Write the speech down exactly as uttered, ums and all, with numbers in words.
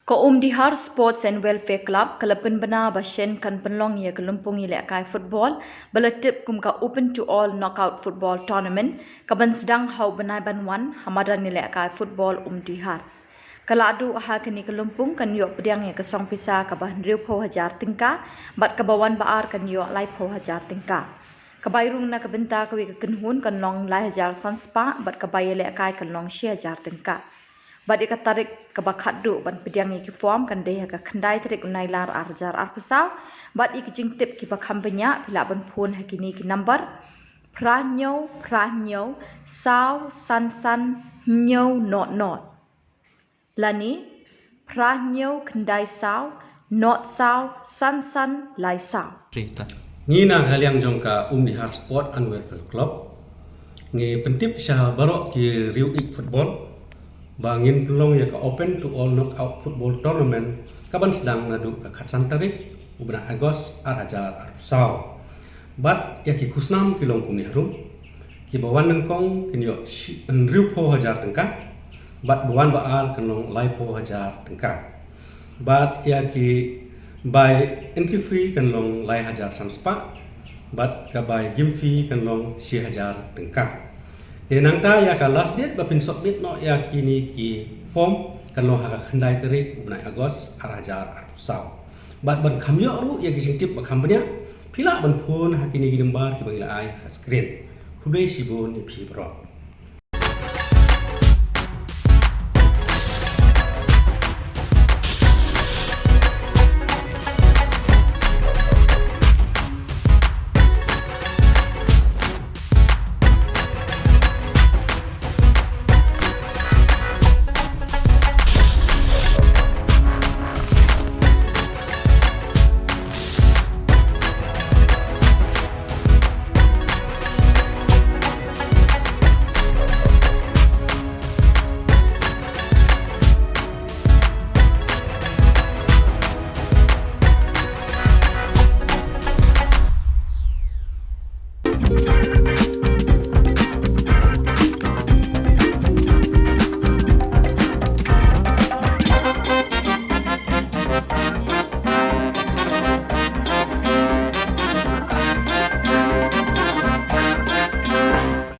Ka Umdihar Sports and Welfare Club ka la pynbna ba shen kan pynlong ïa ka lympung ïalehkai football ba la tip kum ka Open to All Knockout Football Tournament, ka ban sdang ha u bnai ban wan ha madan ïalehkai football Umdihar. Ka la duh ha kane ka lympung kan ïoh pdiang ïa ka song pisa kaba hynriewphew hajar tyngka, bad kaba wan ba ar kan ïoh laiphew hajar tyngka. Ka bai rung na ka bynta kawei ka kynhun kan long lai hajar san spah, bad ka bai ïalehkai kan long shi hajar tyngka. Bad ïa ka tarik kaba khatduh ban pdiang ïa ki form kan dei ha ka khyndai tarik u Nailar ar hajar arphew saw, bad ïa ki jingtip kiba kham bniah phi lah ban phone ha kine ki number: phra hynñiew phra hynñiew saw san san hynñiew not not, lane phra hynñiew khyndai saw not saw san san lai saw. Ngi na ka liang jong ka Umdihar Sport and Welfare Club ngi pyntip sha baroh ki riew ïeit football ba ngin pynlong ïa ka Open to All Knockout Football Tournament ka ban sdang naduh ka khatsan tarik u bnai August ar hajar arphew saw. Bad ïa ki khusnam ki long kumne harum: kiba wan nyngkong kin ïoh shi, hynriewphew hajar tyngka, bad ba wan ba ar kan long laiphew hajar tyngka. Bad ïa ki bai entry fee kan long lai hajar san spah, bad ka bai game fee kan long shi hajar tyngka. Te nangta ïa ka last date ba phin submit noh ïa kine ki form kan long ha ka khyndai tarik u bnai August ar hajar arphew saw. Bad ban kham ïoh ruh ïa ki jingtip ba kham bniah, phi lah ban phone ha kine ki number kiba ngi la ai ha ka screen. Khublei shibun ïa phi baroh.